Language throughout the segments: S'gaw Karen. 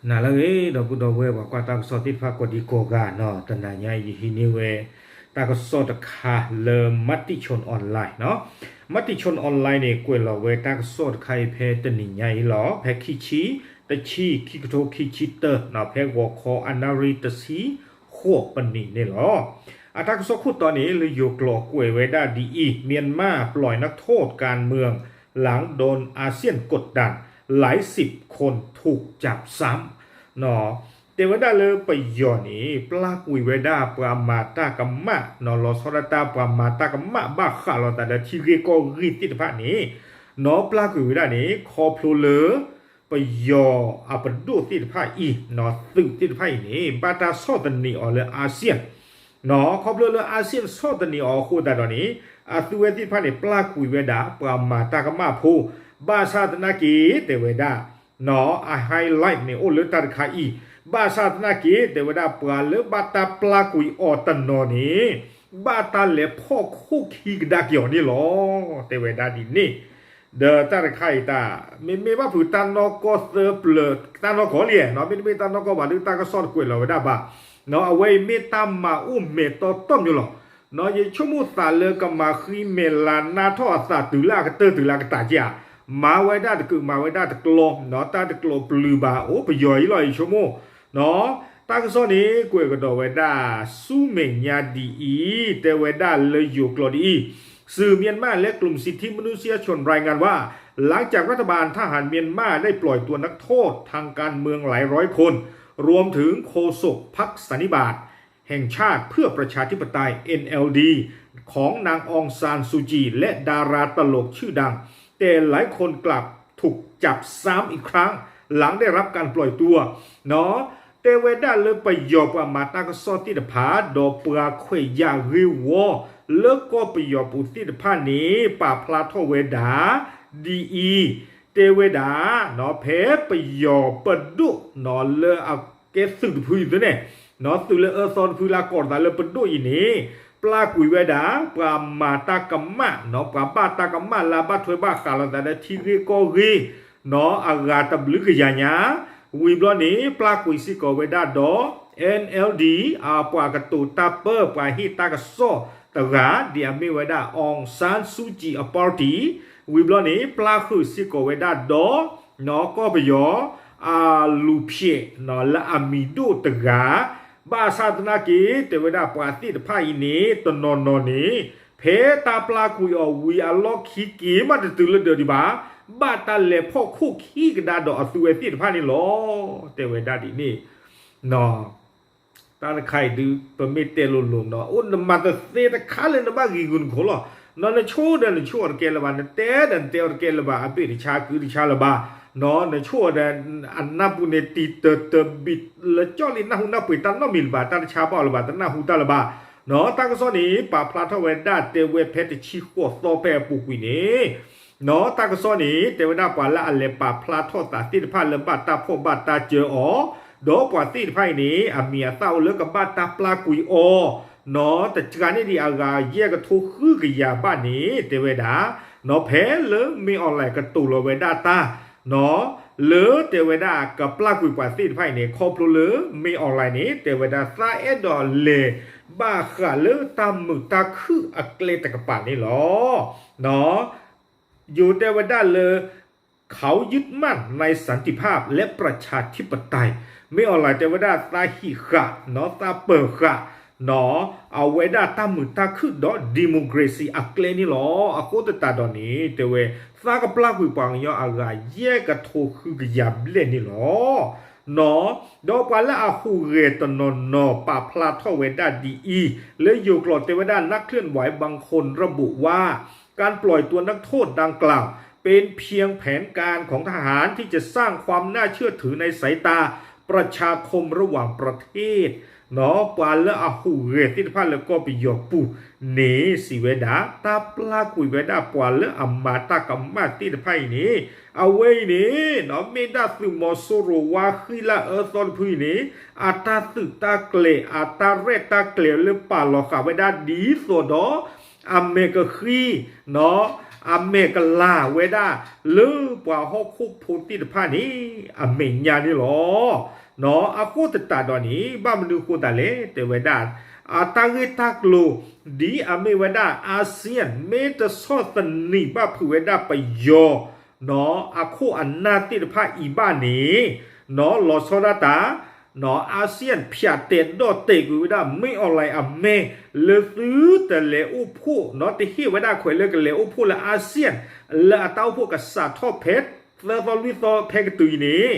နၤလၢအဂ့ၤ ဒီပုၢ်ဒီဝဲၢ် ပှၤကွၢ်တၢ်ကစီၣ်သ့ၣ်တဖၣ်ကိးဒံကိးဂၤနီၤ, တနၤညါအံၤ ယဟံးန့ၢ်ဝဲ တၢ်ကစီၣ်တခါလၢ Matichon Online နီၤ. Matichon Online န့ၣ် ကွဲးလီၤဝဲတၢ်ကစီၣ်တခါအံၤ ဖဲတနံၤညါအံၤလီၤ. ဖဲခံဆံတဆံ ခံကထိခံဆံတၢနီၤ, ဖဲဂီၤခီအနၣ်ရံၣ်တဆံဃိးပနံးန့ၣ်လီၤ. အတၢ်ကစီၣ်ခိၣ်တီန့ၣ် လၢယိၤကျိာ်ကွဲးဝဲဒၣ်ဒ်အံၤ, မြန်မာ ပล่อยนักโทษการเมือง หลังโดนอาเซียนกดดัน หลายสิบคนถูกจับซ้ำ တဲဝဲဒၣ်လၢပယီၤန့ၣ် ပျၢ်ကွံာ်ဝဲဒၣ်ပှၤမၤတၢ်ကမၣ်နီၤ, လီၤဆီဒၣ်တၢ်ပှၤမၤတၢ်ကမၣ်ဘၣ်ဃးလိာ်သးဒီးထံဂ့ၢ်ကီၢ်ဂ့ၢ်သ့ၣ်တဖၣ်န့ၣ်နီၤ, ပျၢ်ကွံာ်ဝဲဒၣ်န့ၣ် ခီဖျိလၢ ပယီၤအပဒိၣ်သ့ၣ်တဖၣ်အံၤနီၤ, သုးသ့ၣ်တဖၣ်အံၤန့ၣ် ဘၣ်တၢ်ဆီၣ်သနံးအီၤလၢ ASEAN နီၤ, ခီဖျိလၢ ASEAN ဆီၣ်သနံးအီၤအဃိသတးဒီးန့ၣ် အသုးဝဲသ့ၣ်တဖၣ်န့ၣ် ပျၢ်ကွံာ်ဝဲဒၣ် ပှၤမၤတၢ်ကမၣ်ဖိ, ဘၣ်ဆၣ်သနာ်က့ တဲဝဲဒၣ် နီၤ, အ highlight န့ၣ် အိၣ်လၢတၢ်တခါအံၤ, ဘၣ်ဆၣ်သနာ်က့ တဲဝဲဒၣ် ပှၤလၢဘၣ်တၢ်ပျၢ်ကွံာ်အီၤတနီၤန့ၣ် ဘၣ်တၢ်လဲၤဖီၣ်ခိၣ်ခံကဒါက့ၤအီၤန့ၣ်လီၤ, တဲဝဲဒၣ်ဒ်န့ၣ်. ဒီးတၢ်တခါအံၤတၢ် မ့မ့ၢ်ဘၣ်ဖုးတၢ်နီၢ်ကီၢ်သၢပျၢၤ တၢ်နီၢ်ကီၢ်လံနီၤ, မ့တမ့ၢ်တၢ်နီၢ်ကီၢ်ဘၣ်ဒီး တၢ်ကစီၣ်တကွဲးလီၤဝဲဒၣ်ဘၣ်နီၤ, အဝဲအံၤမ့ၢ်တၢ်မၤအိၣ်မဲာ်တီတီမၠိလီၤ. နီၤ, ယဆိကမိၣ်သးလၢကမၤဃံမဲာ်လၤနါထီၣ်အသးတုၤလၢအကတၢၢ်တုၤလၢအကတၢၢ်က့ဧါ, မၤဝဲဒၣ်တကုာ်မၤဝဲဒၣ်တကျီနီၤ, တၢ်တကျိၤပျုၤဘၣ် အိၣ်ပယီၤအံၤလီၤ ယဆိကမိၣ်နီၤ. တၢ်ကစီၣ်န့ၣ် ကွဲးကဒီးဝဲဒၣ်ဆူမဲာ်ညါဒ်အံၤ, တဲဝဲဒၣ်လၢယိၤကျိာ်ဒ်အံၤ, สื่อเมียนมาและกลุ่มสิทธิมนุษยชนรายงานว่า หลังจากรัฐบาลทหารเมียนมาได้ปล่อยตัวนักโทษทางการเมืองหลายร้อยคน รวมถึงโฆษกพรรคสันนิบาตแห่งชาติเพื่อประชาธิปไตย เอ็นแอลดี ของนางองซานซูจี และดาราตลกชื่อดัง แต่หลายคนกลับถูกจับซ้ำอีกครั้ง หลังได้รับการปล่อยตัว နီၤ, တဲဝဲဒၣ်လၢပယီၤပှၤမၤတၢ်ကစီၣ်သ့ၣ်တဖၣ် ဒီးပှၤခွဲးယာ်ဂ့ၢ်ဝီ လၢကီၢ်ပယီၤပူၤသ့ၣ်တဖၣ်န့ၣ် ပာ်ဖျါထီၣ်ဝဲဒၣ် ဒ်အံၤ, တဲဝဲဒၣ် ဖဲပယီၤပဒိၣ်နီၤ လၢအကဲသုးတဖုအံၤသ့ၣ်န့ၣ်, သုးလၢအၢသီတဖုလၢအကိးသးလၢပဒိၣ်အံၤန့ၣ် ပျၢ်ကွံာ်ဝဲဒၣ် ပှၤမၤတၢ်ကမၣ်နီၤ, ပှၤဘၣ်တၢ်ကမၣ်လၢအဘၣ်ထွဲဘၣ်ဃးလိာ်သးဒီးထံဂ့ၢ်ကီၢ်ဂ့ၢ်နီၤ အဂၤတဘျုးကယၤညါ, ဝံၤဘျီန့ၣ် ပျၢ်ကွံာ်စ့ၢ်ကီးဝဲဒၣ်ဒီး NLD အပှၤကတိၤတၢ်ပၢ ပှၤဟ့ၣ်တၢ်ကစီၣ်တဂၤ ဒ်အမ့ၢ်ဝဲဒၣ် အောင်ဆန်းစုကြည် အပါတီ ဝံၤဘျီန့ၣ် ပျၢ်ဃုာ်စ့ၢ်ကီးဝဲဒၣ်ဒီး နီၤ ကီၢ်ပယီၤ အလူၤဖျဲးနီၤ လၢအမံၤဒိၣ်တဂၤ, ဘၣ်ဆၣ်သနာ်က့ တဲဝဲဒၣ်ပှၤသ့ၣ်တဖၣ်အံၤန့ၣ် တနီၤနီၤန့ၣ် ဖဲတၢ်ပျၢ်ကွံာ်အီၤဝံၤအလီၢ်ခံက့ၤ မ့ၢ်တတုၤလၢဒၢးဒံးဘၣ်, ဘၣ်တၢ်လဲၤဖီၣ်ခိၣ်ခံကဒါဒီးအသုးဝဲသ့ၣ်တဖၣ်န့ၣ်လီၤ, တဲဝဲဒၣ်ဒ်န့ၣ်. တၢ်တခါအံၤဒုး ပမ့ၢ်တဲလိၤလိၤနီၤ အိၣ်နမၤတသ့တခါလၢနဘၣ်ဂံၤဂုာ်နခိၣ်လီၤ. နီၤ နဆိၣ်ဒီးနဆိၣ်အီၤတကဲလၢၤဘၣ်, နတဲဒီးနတဲအီၤတကဲလၢၤဘၣ်, အဘ့ၣ်တဆါကုတဆါလၢၤဘၣ်, နီၤ နဆိၣ်အီၤဒီး အနၢ်ပူၤန့ၣ်တံၤတၢတဘံးလၢကၠီၣ်လံ နၢ်ဟူနၢ်ပှ့ၤတၢ်နီတမံၤလၢၤဘၣ်, တၢ်တဆါဘၣ်အီၤလၢၤဘၣ်, တနၢ်ဟူတၢ်လၢၤဘၣ်. နီၤ တၢ်ကစီၣ်န့ၣ် ပာ်ဖျါထီၣ်ဝဲဒၣ်တဲဝဲဖဲတဆံဃိးသီဖဲအပူၤကွံာ်န့ၣ် နီၤ တၢ်ကစီၣ်န့ၣ် တဲဝဲဒၣ်ပှၤလၢအလဲၤပာ်ဖျါထီၣ်သးသ့ၣ်တဖၣ်လၢဘၣ်တၢ်ဖီၣ်ဘၣ်တၢ်စၢၤအီၤ, ဒီးပှၤသ့ၣ်တဖၣ်အံၤန့ၣ် အမံၤအသၣ်အိၣ်လၢကဘၣ်တၢ်ပျၢ်ကွံာ်အီၤ, နီၤ တစှၤန့ၢ်ဒံးအဂၤယဲၢ်ကထိဃုကယၤဘၣ်န့ၣ် တဲဝဲဒၣ်, နီၤ ဖဲလၢမ့ၢ် online ကတိၤလီၤဝဲဒၣ်တၢ်, နီၤ လၢတဲဝဲဒၣ်ကပျၢ်ကွံာ်ပှၤသ့ၣ်တဖၣ်အံၤန့ၣ် ခီဖျိလၢမ့ၢ် online န့ၣ် တဲဝဲဒၣ်သးအဲၣ်ဒိးလဲၤဘၣ်ဃးလၢတၢ်မုာ်တၢ်ခုၣ်အကျဲတကပၤန့ၣ်လီၤ. နီၤ ယိၤတဲဝဲဒၣ်လၢ เขายึดมั่นในสันติภาพและประชาธิปไตย မ့ၢ် online တဲဝဲဒၣ်သးဟံးဃာ် နီၤ သးပၢၤဃာ် နီၤ အဝဲဒၣ်တၢ်မုာ်တၢ်ခုၣ်ဒီး democracy အကျဲန့ၣ်လီၤ. အဃိသတးဒီးန့ၣ် တဲဝဲ သးကပျၢ်ကွံာ်ပှၤကညီအဂၤယဲၢ်ကထိဃုကယၤဘျဲၣ်န့ၣ်လီၤ. နီၤ ဒီးပှၤလၢအဟူးဂဲၤတနီၤနီၤ ပာ်ဖျါထီၣ်ဝဲဒၣ်ဒ်အံၤ, လၢယိၤကျိာ်တဲဝဲဒၣ် นักเคลื่อนไหวบางคนระบุว่า การปล่อยตัวนักโทษดังกล่าว เป็นเพียงแผนการของทหารที่จะสร้างความน่าเชื่อถือในสายตาประชาคมระหว่างประเทศ နီၤ ပှၤလၢအဟူးဂဲၤသ့ၣ်တဖၣ်လၢကီၢ်ပယီၤပူၤန့ၣ် စံးဝဲဒၣ် တၢ်ပျၢ်ကွံာ်ဝဲဒၣ်ပှၤလၢအမၤတၢ်ကမၣ်သ့ၣ်တဖၣ်အံၤန့ၣ် အဝဲအံၤန့ၣ် နီၤ မ့ၢ်ဒၣ်သုးမီၤစိရိၤဝါဃံလၤအၢသီတဖုအံၤန့ၣ် အတၢ်သုးတၢ်ကျဲၤ အတၢ်ရဲၣ်တၢ်ကျဲၤလၢပာ်လီၤဃာ်ဝဲဒၣ်ဒ်သိးဒီး အမဲာ်ကဃံ နီၤ အမဲာ်ကလၤဝဲဒၣ်လၢပှၤဟီၣ်ခိၣ်ဖိသ့ၣ်တဖၣ်န့ၣ် အမဲာ်ညါန့ၣ်လီၤ. အဃိသတးဒီးန့ၣ် ဘၣ်မနုၤဃိသတးလဲၣ် တဲဝဲဒၣ် အတၢ်ဂ့ၢ်တၢ်ကျိၤ ဒ်အမ့ၢ်ဝဲဒၣ် ASEAN မ့ၢ်တဆီၣ်သနံးဘၣ်ဖုးဝဲဒၣ်ပယီၤ အခိၣ်အနၢ်သ့ၣ်တဖၣ်အံၤဘၣ်န့ၣ် လီၤဆီဒၣ်တၢ် ASEAN ဖၠးတဲာ်ဒီၣ်တဲာ်ကွံာ်ဝဲဒၣ် မင်းအောင်လှိုင် အမဲာ် လၢသုတလဲၤအိၣ်ဖှိၣ် တဟ့ၣ်ဝဲဒၣ်ခွဲးလၢကလဲၤအိၣ်ဖှိၣ်လၢ ASEAN လၢအတၢ်အိၣ်ဖှိၣ်ကစးထီၣ်ဖဲသၢသီလွံၢ်သီဖဲကတုၤအံၤန့ၣ်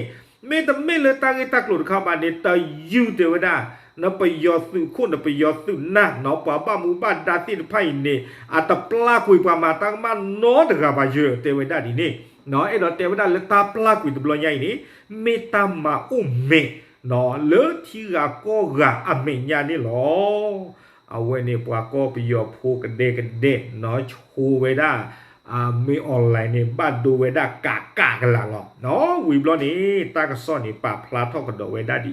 မ့တမ့ၢ်လၢတၢ်ဂ့ၢ်တၢ်ကျိၤတခါဘၣ်န့ၣ် တယုၢ်တဲဝဲဒၣ် နပယီၤသုးခိၣ် နပယီၤသုးနၢ် ပှၤဘၣ်မူဘၣ်ဒါသ့ၣ်တဖၣ်အံၤန့ၣ် အတပျၢ်ကွံာ်ပှၤမၤတၢ်ကမၣ်နီတဂၤဘၣ်ယၢၤ တဲဝဲဒၣ်ဒ်န့ၣ်. အဲၣ်ဒိးတဲဝဲဒၣ်လၢတၢ်ပျၢ်ကွံာ်တဘျီညါအံၤန့ၣ် မ့ၢ်တၢ်မၤအိၣ်မဲာ် လၢထံဂၤကီၢ်ဂၤအမဲာ်ညါန့ၣ်လီၤ. အဝဲန့ၣ်ပှၤကီၢ်ပယီၤဖိကဒဲကဒဲ ဆိဝဲဒၣ် မင်းအောင်လှိုင် န့ၣ် ဘၣ်ဒိဝဲဒၣ်ကးကးကလးလီၤ. ဝံၤဘျီန့ၣ် တၢ်ကစီၣ်န့ၣ် ပာ်ဖျါထီၣ်ကဒီးဝဲဒၣ်ဒ်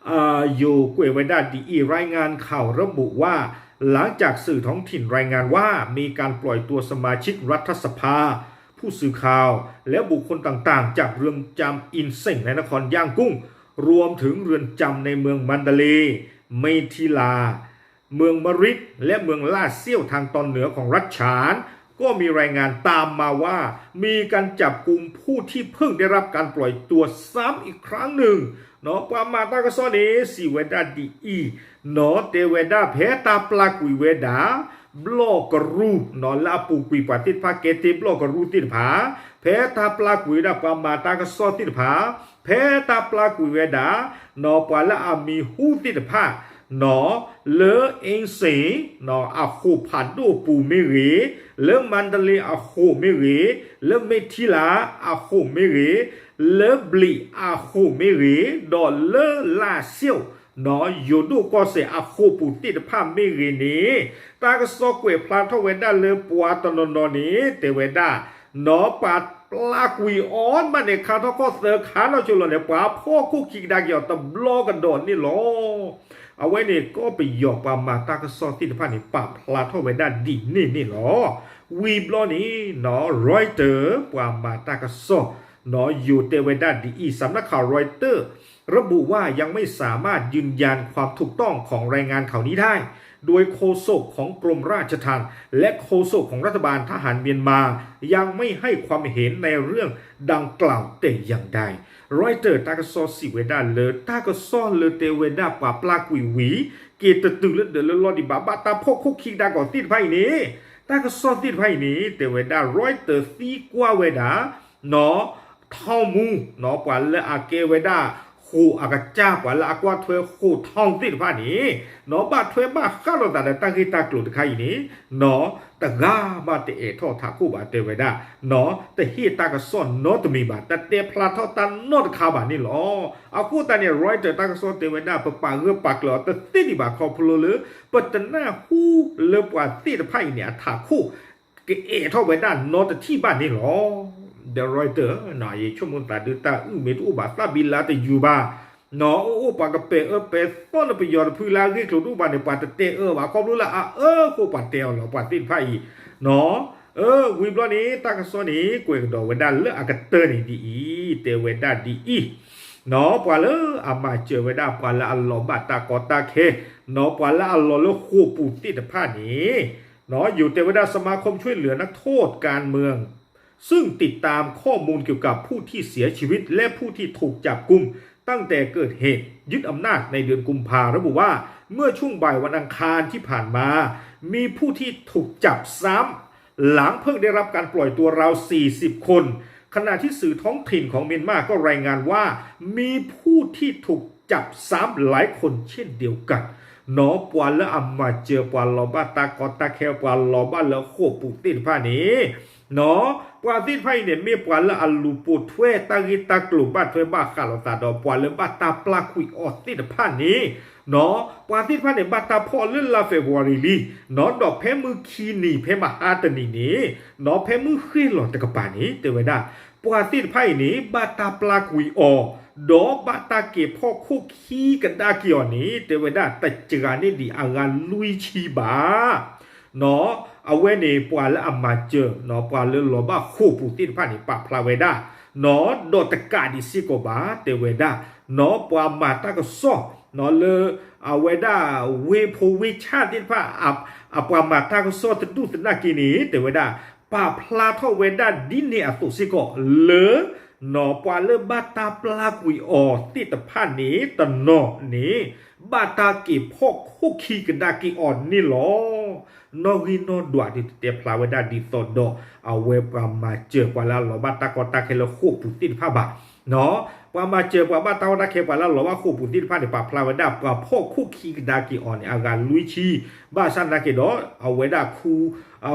အံၤ ယိၤကွဲးဝဲဒၣ်ဒ်အံၤ รายงานข่าวระบุว่า หลังจากสื่อท้องถิ่นรายงานว่ามีการปล่อยตัวสมาชิกรัฐสภา ผู้สื่อข่าว และบุคคลต่างๆ จากเรือนจำอินเสิงในนครย่างกุ้ง รวมถึงเรือนจำในเมืองมันดาเลย์ เมถิลา เมืองมะริด และเมืองล่าเสี้ยวทางตอนเหนือของรัฐฉาน ก็มีรายงานตามมาว่า มีการจับกุมผู้ที่เพิ่งได้รับการปล่อยตัวซ้ำอีกครั้งหนึ่ง ပှၤမၤတၢ်ကစီၣ်န့ၣ် စံးဝဲဒၣ်ဒ်အံၤ တဲဝဲဒၣ်ဖဲတၢ်ပျၢ်ကွံာ်ဝဲဒၣ် ဘျီၣ်ကရူၢ် လၢအပူၤကွံာ်ပှၤသ့ၣ်တဖၣ်ကဲတ့ဘျီၣ်ကရူၢ်သ့ၣ်တဖၣ် ဖဲတၢ်ပျၢ်ကွံာ်ဝဲဒၣ်ပှၤမၤတၢ်ကစီၣ်သ့ၣ်တဖၣ် ဖဲတၢ်ပျၢ်ကွံာ်ဝဲဒၣ် ပှၤလၢအမံၤဟူသ့ၣ်တဖၣ် လၢ အင်းစိန် အဃိာ်ဖးဒိၣ်ပူၤမ့ၢ်ဂ့ၤ, လၢမန္တလေးအဃိာ်မ့ၢ်ဂ့ၤ, လၢမ့ထံလးအဃိာ်မ့ၢ်ဂ့ၤ, လၢဘျံးအဃိာ်မ့ၢ်ဂ့ၤ, ဒီးလၢလါစ့ၣ် ယိၤဒိၣ်ကီၢ်စဲၣ်အဃိာ်ပူၤသ့ၣ်တဖၣ်မ့ၢ်ဂ့ၤန့ၣ် တၢ်ကစီၣ်ကွဲးဖျါထီၣ်ဝဲဒၣ်လၢပှၤတနီၤနီၤန့ၣ် တဲဝဲဒၣ် ပှၤပျၢ်ကွံာ်အီၤမးန့ၣ် ခါထီၣ်ခီၣ်သၢခါနီၢ်ဆိလီၤန့ၣ် ပှၤဖီၣ်ခိၣ်ခံကဒါက့ၤအီၤတဘျီကဒီးန့ၣ်လီၤ. အဝဲန့ၣ်ကီၢ်ပယီၤပှၤမၤတၢ်ကစီၣ်သ့ၣ်တဖၣ်န့ၣ် ပာ်ဖျါထီၣ်ဝဲဒၣ်ဒ်န့ၣ်န့ၣ်လီၤ. ဝံၤဘျီန့ၣ် Reuters ပှၤမၤတၢ်ကစီၣ် ယိၤတဲဝဲဒၣ်ဒ်အံၤ สำนักข่าว Reuters ระบุว่ายังไม่สามารถยืนยันความถูกต้องของรายงานข่าวนี้ได้ โดยโฆษกของกรมราชทัณฑ์และโฆษกของรัฐบาลทหารเมียนมายังไม่ให้ความเห็นในเรื่องดังกล่าวแต่อย่างใด Reuters တၢ်ကစီၣ်စံးဝဲဒၣ်လၢ တၢ်ကစီၣ်လၢတဲဝဲဒၣ်ပှၤပျၢ်ကွံာ်ဝံၤ က့ၤတတုၤလၢဒၢးလၢလီၢ်ဒံးဘၣ် ဘၣ်တၢ်ဖီၣ်ခိၣ်ခံကဒါက့ၤအီၤသ့ၣ်တဖၣ်အံၤန့ၣ် တၢ်ကစီၣ်သ့ၣ်တဖၣ်အံၤန့ၣ် တဲဝဲဒၣ် Reuters သံကွၢ်ဝဲဒၣ် နီၢ် ထောင်မူ ပှၤလၢအကဲဝဲဒၣ် ဃိာ်အကစၢ် ပှၤလၢအကွၢ်ထွဲဃိာ်ထောင်သ့ၣ်တဖၣ်န့ၣ် နီၢ် ဘၣ်ထွဲဘၣ်ဃးလိာ်သးဒီးတၢ်ဂ့ၢ်တၢ်ကျိၤတခါအံၤန့ၣ် နီၢ် တဂၤမးတအဲၣ်ထီၣ်ထးခိၣ်ဘၣ် တဲဝဲဒၣ် နီၢ် တဟ့ၣ်တၢ်ကစီၣ်နီတမံၤဘၣ် တတဲဖျါထီၣ်တၢ်နီတခါဘၣ်န့ၣ်လီၤ. အဃိသတးန့ၣ် Reuters တၢ်ကစီၣ်တဲဝဲဒၣ် ပပာ်ဂၢၢ်ပာ်ကျၢၤအီၤတသ့ဒံးဘၣ်ခီဖျိလၢ ပတနၢ်ဟူလၢပှၤသ့ၣ်တဖၣ်အံၤန့ၣ် အထးခိၣ် ကအဲၣ်ထီၣ်ဝဲဒၣ်နီတထံၣ်ဘၣ်န့ၣ်လီၤ. ဒီး Reuters နီၢ် ယဆိကမိၣ်သးဒုးတၢ်အုၣ်မ့ၢ်တအိၣ်ဘၣ်သးဘံလါတယူၤဘၣ် နီၢ် အိၣ်အိၣ်ပှၤကပဲာ်အၢပဲာ်သီနပယီၤတဖုလၢအဂ့ၢ်ကျိၤတအိၣ်ဘၣ်န့ၣ် ပှၤတတဲအၢဘၣ် ခီဖျိလၢအအၢဃိပှၤတဲအီၤလီၤ ပှၤသ့ၣ်တဖၣ်အံၤ နီၢ် ဝံၤဘျီန့ၣ် တၢ်ကစီၣ်န့ၣ် ကွဲးကဒီးဝဲဒၣ်လၢအကတၢၢ်န့ၣ်ဒ်အံၤ တဲဝဲဒၣ်ဒ်အံၤ နီၢ် ပှၤလၢအမၤစၢၤဝဲဒၣ် ပှၤလၢအလီၤဘၣ်တၢ်ကီတၢ်ခဲ နီၢ် ပှၤလၢအလီၤလၢဃိာ်ပူၤသ့ၣ်တဖၣ်န့ၣ် နီၢ် ယိၤတဲဝဲဒၣ် สมาคมช่วยเหลือนักโทษการเมือง ซึ่งติดตามข้อมูลเกี่ยวกับผู้ที่เสียชีวิตและผู้ที่ถูกจับกุมตั้งแต่เกิดเหตุยึดอำนาจในเดือนกุมภาระบุว่า เมื่อช่วงบ่ายวันอังคารที่ผ่านมา มีผู้ที่ถูกจับซ้ำ หลังเพิ่งได้รับการปล่อยตัวราวสี่สิบคน ขณะที่สื่อท้องถิ่นของเมียนมาก็รายงานว่า มีผู้ที่ถูกจับซ้ำหลายคนเช่นเดียวกัน နီၢ် ပှၤလၢအမၤစၢၤ ပှၤလီၤဘၣ်တၢ်ကီတၢ်ခဲ ပှၤလီၤဘၣ်လၢဃိာ်ပူၤသ့ၣ်တဖၣ်န့ၣ် နီၢ် ပှၤသ့ၣ်တဖၣ်အံၤန့ၣ် မ့ၢ်ပှၤလၢအလူၤပိာ်ထွဲတၢ်ဂ့ၢ်တၢ်ကျိၤဘၣ်ထွဲဘၣ်ဃးလိာ်သးဒီး ပှၤလၢဘၣ်တၢ်ပျၢ်ကွံာ်အီၤသ့ၣ်တဖၣ်န့ၣ် နီၢ် ပှၤသ့ၣ်တဖၣ်န့ၣ် ဘၣ်တၢ်ဖီၣ်လၢလါ February လံ နီၢ် ဒီးဖဲမုၢ်ခံနံၤ ဖဲမဟါတနံၤန့ၣ် နီၢ် ဖဲမုၢ်ဃ့ၢ်လီၤတကပၤန့ၣ် တဲဝဲဒၣ် ပှၤသ့ၣ်တဖၣ်အံၤန့ၣ် ဘၣ်တၢ်ပျၢ်ကွံာ်အီၤ ဒီးဘၣ်တၢ်က့ၤဖီၣ်ခိၣ်ခံကဒါက့ၤအီၤန့ၣ် တဲဝဲဒၣ် တစှၤန့ၢ်ဒံးအဂၤလွံၢ်ဆံဘၣ် နီၢ် အဝဲန့ၣ် ပှၤလၢအမၤစၢၤ နီၢ် ပှၤလၢလီၤဘၣ်ဃိာ်ပူၤသ့ၣ်တဖၣ်န့ၣ် ပာ်ဖျါဝဲဒၣ် နီၢ် ဒီးတကးဒံးစ့ၢ်ကီးဘၣ် တဲဝဲဒၣ် နီၢ် ပှၤမၤတၢ်ကစီၣ် နီၢ် လၢ အဝဲဒၣ် ဝ့ၢ်ဖိဝ့ၢ်ဆၣ်သ့ၣ်တဖၣ် အ အပှၤမၤတၢ်ကစီၣ်တဒူၣ်သနာ်က့န့ၣ် တဲဝဲဒၣ် ပာ်ဖျါထီၣ်ဝဲဒၣ်ဒ်န့ၣ်အသိးစ့ၢ်ကီး လၢ နီၢ် ပှၤလၢဘၣ်တၢ်ပျၢ်ကွံာ်အီၤသ့ၣ်တဖၣ်န့ၣ် တနီၤန့ၣ် ဘၣ်တၢ်က့ၤဖီၣ်ခိၣ်ခံကဒါက့ၤအီၤန့ၣ်လီၤ. နီၣ်ဂံၢ်နီၣ်ဒွးဒုးတတဲဖျါဝဲဒၣ်ဒ်သိးဒီး အဝဲပှၤမၤစၢၤပှၤလၢအလီၤဘၣ်တၢ်ကီတၢ်ခဲလၢဃိာ်ပူၤသ့ၣ်တဖၣ်ဘၣ် နီၢ် ပှၤမၤစၢၤပှၤဘၣ်တၢ်ကီတၢ်ခဲ ပှၤလၢအလီၤဘၣ်ဃိာ်ပူၤသ့ၣ်တဖၣ်န့ၣ် ပာ်ဖျါဝဲဒၣ် ပှၤဖီၣ်ခိၣ်ခံကဒါက့ၤအီၤန့ၣ် အဂၤလွံၢ်ဆံ ဘၣ်ဆၣ်သနာ်က့ဒီး အဝဲဒၣ်ခူ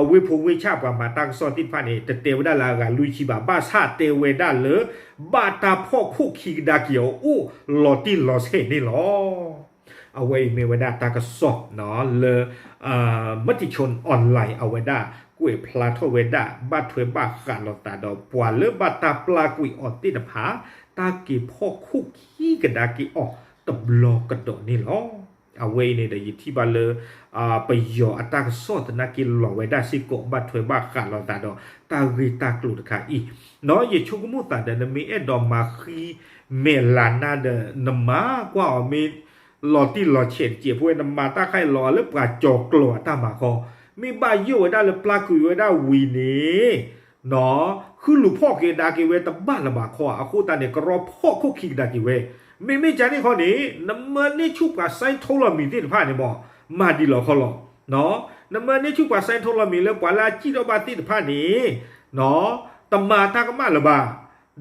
ဝ့ၢ်ဖိဝ့ၢ်ဆၣ်ပှၤမၤတၢ်ကစီၣ်သ့ၣ်တဖၣ်န့ၣ် တတဲဝဲဒၣ်လၢအဂၤလွံၢ်ဆံဘၣ် ဘၣ်ဆၣ်တဲဝဲဒၣ်လၢ ဘၣ်တၢ်ဖီၣ်ခိၣ်ခံကဒါက့ၤအီၤအိၣ်လီၤတံၢ်လီၤဆဲးန့ၣ်လီၤ. အဝဲအံၤမ့ၢ်ဝဲဒၣ်တၢ်ကစီၣ် လၢ Matichon Online အဝဲဒၣ်ကွဲးဖျါထီၣ်ဝဲဒၣ် ဘၣ်ထွဲဘၣ်ဃးလိာ်သးဒီး ပှၤလၢဘၣ်တၢ်ပျၢ်ကွံာ်အီၤသ့ၣ်တဖၣ် တၢ်က့ၤဖီၣ်ခိၣ်ခံကဒါက့ၤအီၤတဘျီကဒီးန့ၣ်လီၤ. အဝဲအံၤန့ၣ်ဒီး ယထံၣ်ဘၣ်လၢ ပယီၤအတၢ်ကစီၣ်သနာ်က့လီၤဝဲဒၣ်စ့ၢ်ကီး ဘၣ်ထွဲဘၣ်ဃးလိာ်သးဒီး တၢ်ဂ့ၢ်တၢ်ကျိၤတခါအံၤ နီၢ် ယဆိကမိၣ်သးဒီး နမ့ၢ်အဲၣ်ဒိးမၤဃံမဲာ်လၤနါဒီး နမၤကွၢ်အီၤမ့ၢ် လီၤတံၢ်လီၤဆဲးတစဲးဖိဝဲ နမၤတၢ်ခါအံၤလီၤလၢပှၤကၠီၤကျိာ်အတၢ်မၤခီ မ့ၢ်ဘၣ်ယိၣ်ဝဲဒၣ်လၢပျၢ်ကွံာ်ဝဲဒၣ်ဝံၤန့ၣ် နီၢ် ဃုလူၤဖီၣ်က့ၤကဒါက့ၤဝဲတဘၣ်လၢၤဘၣ်ခီ အဃိသတးန့ၣ် ကရီဖီၣ်ခိၣ်ခံကဒါက့ၤဝဲ မ့မ့ၢ်ကန့ၣ်ခီန့ၣ် နမၢန့ၢ်ဆူၣ်ပှၤစဲထိလီၤမံၤသ့ၣ်တဖၣ်န့ၣ်မ့ၢ် မၤဒံးလီၤခီလီၤ. နီၢ် နမၢန့ၢ်ဆူၣ်ပှၤစဲထိလီၤမံၤလၢပှၤလၢအစံၣ်ထီၣ်ဘၣ်သ့ၣ်တဖၣ်န့ၣ် နီၢ် တမၤတၢ်ကမၣ်လၢၤဘၣ်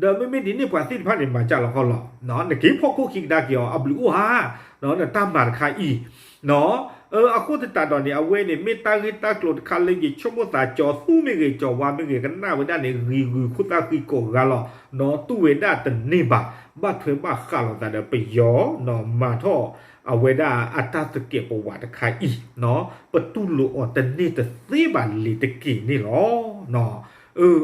ဒီးမ့မ့ၢ်ဒ်န့ၣ်ပှၤသ့ၣ်တဖၣ်န့ၣ် မၤကၢ်လီၤခီလီၤ. နီၢ် နက့ၤဖီၣ်ခိၣ်ခံကဒါက့ၤအီၤ အဘျုးအိၣ်ဧါ နီၢ် နတၢ်မၤတခါအံၤ နီၢ် အဃိသတးဒီးန့ၣ် အဝဲန့ၣ် မ့ၢ်တၢ်ဂ့ၢ်တၢ်ကျိၤတခါလၢယဆိကမိၣ်သး ကၠီၤသူမ့ၢ်ဂ့ၤ ကၠီၤဝါမ့ၢ်ဂ့ၤ ကနၣ်ဝဲဒၣ်န့ၣ် ဂံၤဂုၤခိၣ်သၣ်ဃံကိးဂၤလီၤ. နီၢ် တူၢ်ဝဲဒၣ်တန့ၢ်ဘၣ် ဘၣ်ထွဲဘၣ်ဃးလိာ်သးဒီးပယီၤ နီၢ် မၤထီၣ်အဝဲဒၣ်အတၢ်သကဲးပဝးတခါအံၤ နီၢ် ပတူၢ်လိာ်အီၤတန့ၢ်တသ့ဘၣ်လံၤတက့ၢ်န့ၣ်လီၤ. နီၢ်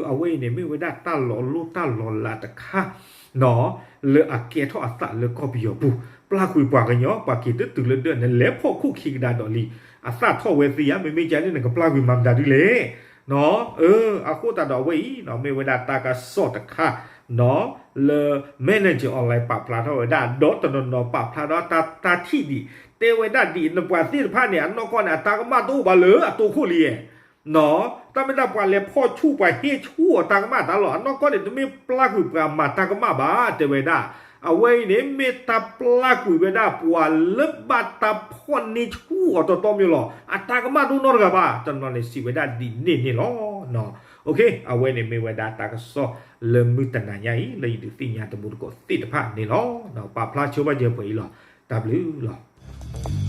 အဝဲအံၤန့ၣ် မ့ၢ်ဝဲဒၣ်တၢ်လီၤလိၢ်တၢ်လီၤလးတခါ နီၢ် လၢအကဲထီၣ်အသးလၢကီၢ်ပယီၤပူၤ ပျၢ်ကွံာ်ပှၤကညီ ပှၤက့ၤတတုၤလၢဒၢးန့ၣ် လဲၤဖီၣ်ခိၣ်ခံကဒါဒီးလံ အသၣ်ထီၣ်ဝဲသ့ဧါ မ့မ့ၢ်ကန့ၣ် နကပျၢ်ကွံာ်မၤမတၤဒ်လဲၣ် နီၢ် အဃိသတးဒီးအဝဲအံၤ နီၢ် မ့ၢ်ဝဲဒၣ်တၢ်ကစီၣ်တခါ နီၢ် လၢ Manager Online ပာ်ဖျါထီၣ်ဝဲဒၣ် ဒီးတနီၤနီၤပာ်ဖျါထီၣ်တၢ်ထံၣ်ဒံး တဲဝဲဒၣ်ဒ်အံၤ နပှၤသ့ၣ်တဖၣ်န့ၣ် အနီၢ်ကီၢ်န့ၣ် အတၢ်ကမၣ်တအိၣ်ဘၣ်လၢအတိခိၣ်လံ နီၢ် တၢ်မ့ၢ်ဒၣ်ပှၤလဲၤဖီၣ်ဆူၣ်ပှၤဟ့ၣ်ဆူၣ်အီၤတၢ်ကမၣ်တၢ်လီၤ အနီၢ်ကီၢ်န့ၣ် တမ့ၢ်ပျၢ်ကွံာ်ပှၤမၤတၢ်ကမၣ်ဘၣ် တဲဝဲဒၣ် အဝဲအံၤန့ၣ် မ့ၢ်တၢ်ပျၢ်ကွံာ်ဝဲဒၣ်ပှၤလၢဘၣ်တၢ်ဖီၣ်န့ၢ်ဆူၣ်အီၤတီတီမ့ၢ်လီၤ အတၢ်ကမၣ်တအိၣ်နီတဂၤဘၣ် တနီၤန့ၣ်စံးဝဲဒၣ်ဒ်န့ၣ်န့ၣ်လီၤ. အဝဲန့ၣ်မ့ၢ်ဝဲဒၣ်တၢ်ကစီၣ်လၢမုၢ်တနၤညါအံၤ လၢယဒုးသ့ၣ်ညါတမူတကိးသ့ၣ်တဖၣ်န့ၣ်လီၤ. ပာ်ဖျါဆိဘၣ်ယဲၢ်ပှဲၤအံၤလီၤ. တၢ်ဘျုးလီၤ.